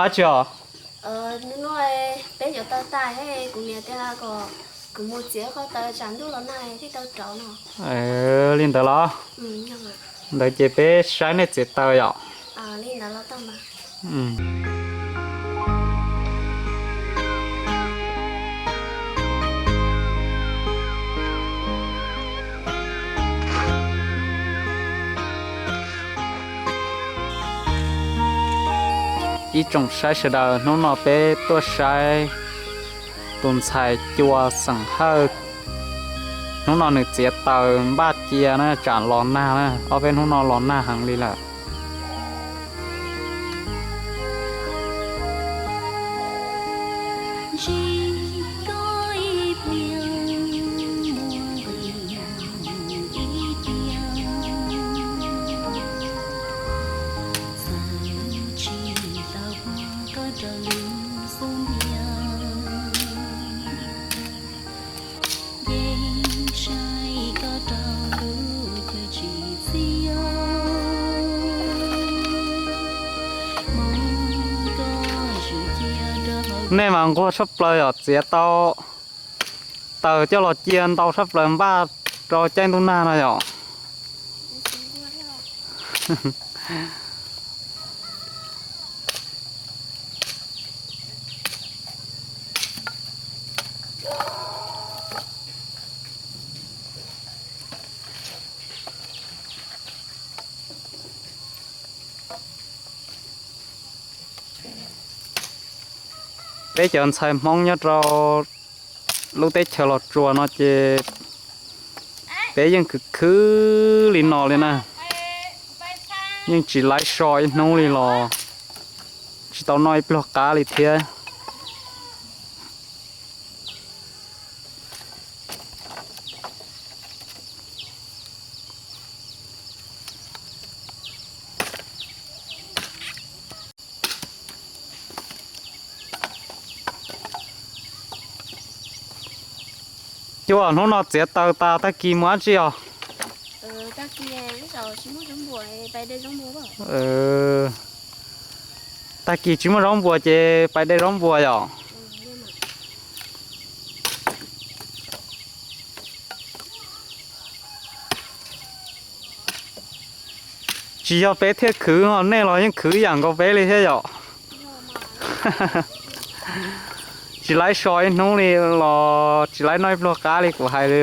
Dab tsi os? Hnub no peb yuav taw tas, kuv niam tias kom kuv mus txiav qhov taws tsam ntuj los nag thiaj tau rauv no. Li ntawd los? Ntawd ces peb saib nej txiav taws yom. Ib tsoom saib sawv daws, hnub no peb tuaj saib tus ntxhais cua xeem Hawj. Hnub no nws txiav taws npaj cia na, tsam los nag na, ob peb hnub no los nag heev li lawm. Nej mas nquag tshaj plaws yom, txiav tau taws coj los cia ntau tshaj plaws npaj rau caij ntuj nag no yom. Peb cov ntxhais Hmoob nyob rau lub teb chaws Los Tsuas no ces peb yeej khwv khwv li no li na. Yeej tsis laib so ib hnub li los tsis tau noj ib pluag qab li thiab. Cua, hnub no txiav taws tas tag kis mus dab tsi os? Tag kis tsis muaj zaub npua ces pais de zaub npua yom. Tsis yog peb thiaj khwv, nej los yeej khwv ib yam nkaus peb li thiab yom. Tsis laib so ib hnub li los tsis laib noj ib pluag qab li kuv hais li.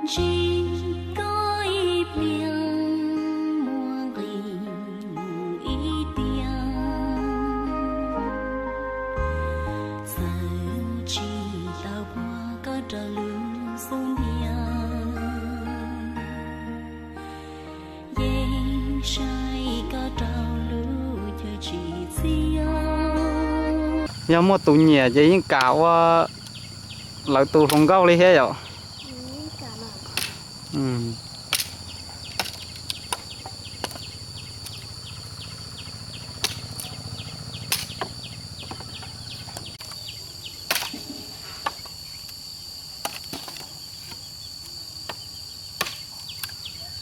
Ntsib koj ib pliag muaj nqis mus ib tiag, txawm tsis tau puag koj rau lub xub ntiag, yeej saib koj rau lub chaw tsis txiaj. Yog muaj tus nyiam ces yeej kam ua lawv tus hluas nkauj li thiab yom.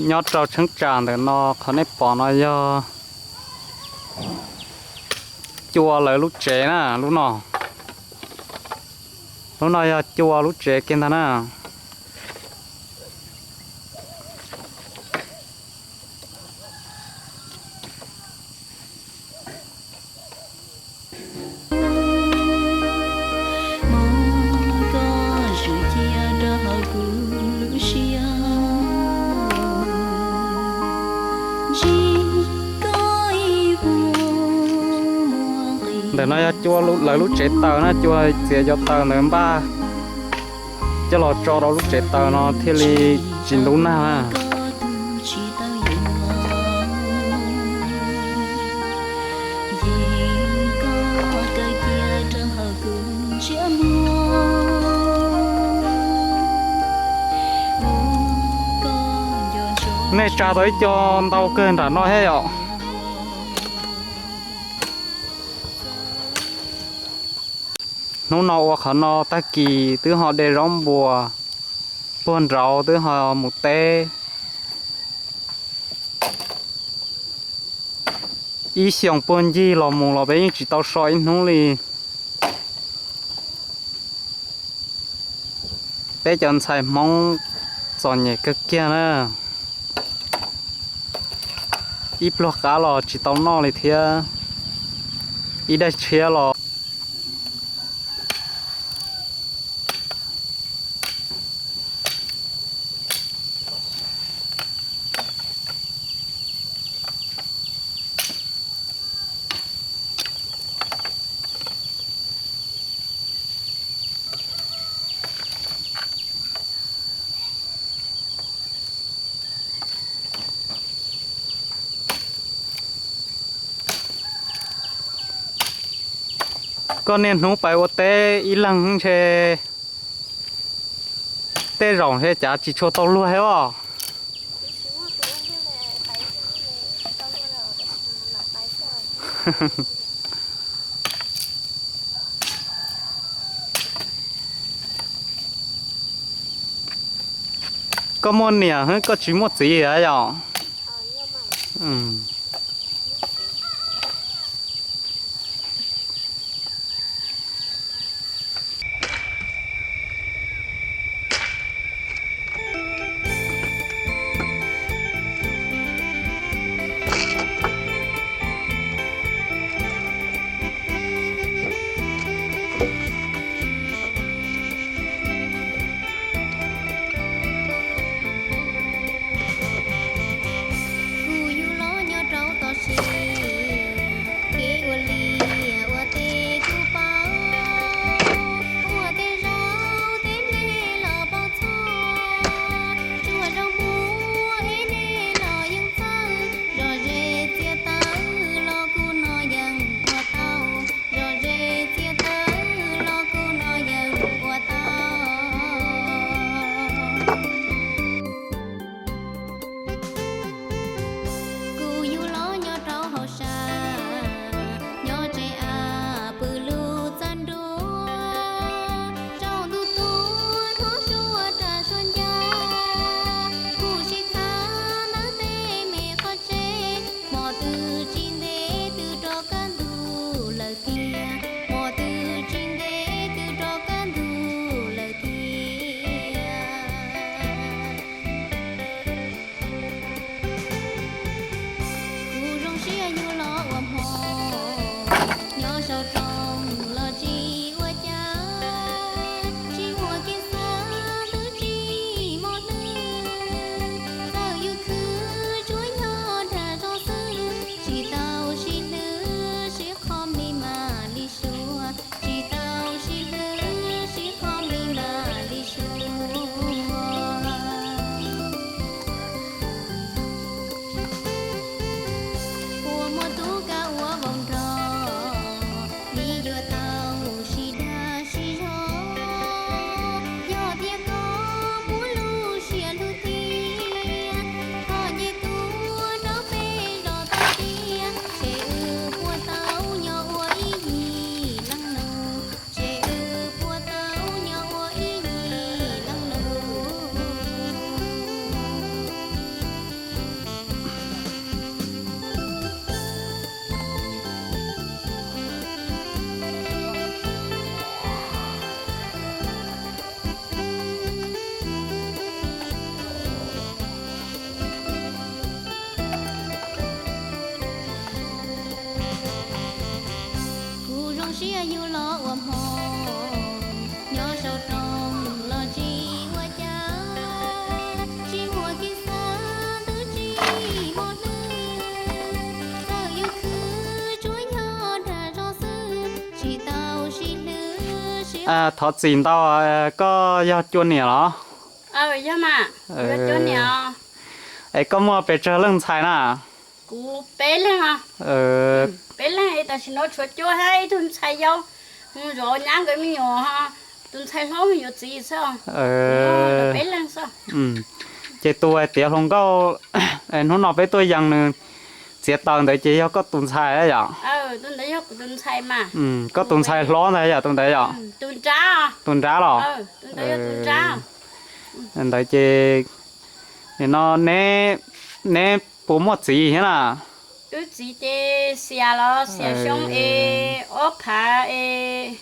Nyob rau cheeb tsam ntawm no qhov nej pom no yog cua lawv lub tsev na, lub no. Lub no yog cua lub tsev kiag ntag na. Ntawm no yog cua lawv lub tsev taws na, cua txiav cov taws ntawd npaj coj los tso rau lub tsev taws no thiaj li tsis ntub nag na. Nej tsa tau ib co ntau kawg nram no thiab yom. Hnub no ua qhov no, tag kis twb ho de zaub npua, puag nraud twb ho mus teb. Ib xyoos puag ncig los mus los peb yeej tsis tau so ib hnub li. Peb cov ntxhais Hmoob txom nyem kawg kiag na. Ib pluag qab los tsis tau noj li thiab, ib daim tshiab los. Koj niaj hnub pais ua teb ib leeg ntshe tej zaum ntshe cav tsis tshua tau luag thiab os. Koj muaj niam, koj tsis muaj txiv yom? Kuv yug los nyob Thov txim ntau, koj yog cua niam los? Es koj muaj pes tsawg leej ntxhais na? Peb leeg, tam sim no tshuav cua thiab ib tug ntxhais yau, mus zov nyab nkawd me nyuam, tus ntxhais hlob mus yuav txiv xwb. Ces tus hais tias hluas nkauj hnub no peb tuaj yees nws txiav taws ntawd ces yog koj tus ntxhais yom? Koj tus ntxhais hlob ntag yom, tus ntawd yom? Tus nrab los? Ntawd ces nim no neb puas muaj txiv thiab na? Wb txiv ces xiam los xiam xyoo es ob phav es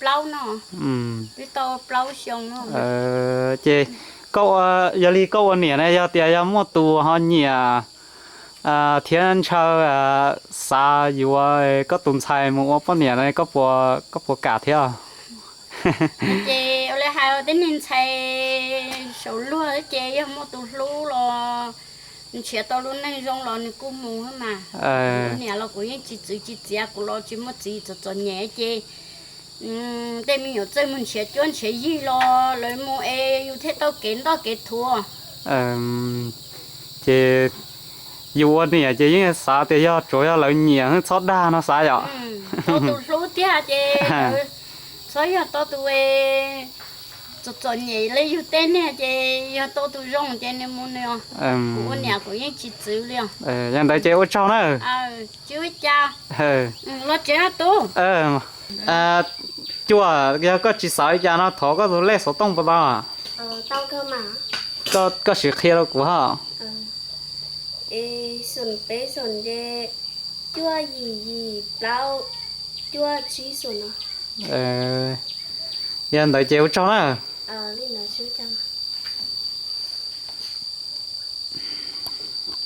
plaub no, twb tau plaub xyoo no. Ces yog li koj ua niam na, yog tias yog muaj tus ho nyiam thiab ntshaw xav yuav koj tus ntxhais mus ua poj niam no, koj puas kam thiab? Ces ua li hais, tej niag ntxhais saum luag ces yog muaj tus hlub los nrhiav tau lub neej zoo los nws kuj mus mas. Kuv niam los kuv yeej tsis txwv tsis txiav, kuv los tsis muaj txiv txom txom nyem ces tej me nyuam txawj mus nrhiav cuab nrhiav yig los lawv mus es yus thiaj tau kev ntoj kev thuav. Ces yus ua niam ces yeej xav tias yog tsuav yog lawv nyiam txhob dag no xav yom? Tau tus hlub tiag ces txhob yog tau tus txom txom nyem li yus tej niag ces yog tau tus zoo ces nws mus nws. Kuv ua niam kuv yeej tsis txwv li os. Yog ntawd ces ua tsaug na. Tsis ua cas. Los tsev no tub. Cua, yog koj tsis xav li cas no thov koj tus lej xov tooj puas tau? Koj sim qhia rau kuv ho. Yog ntawd ces ua tsaug na.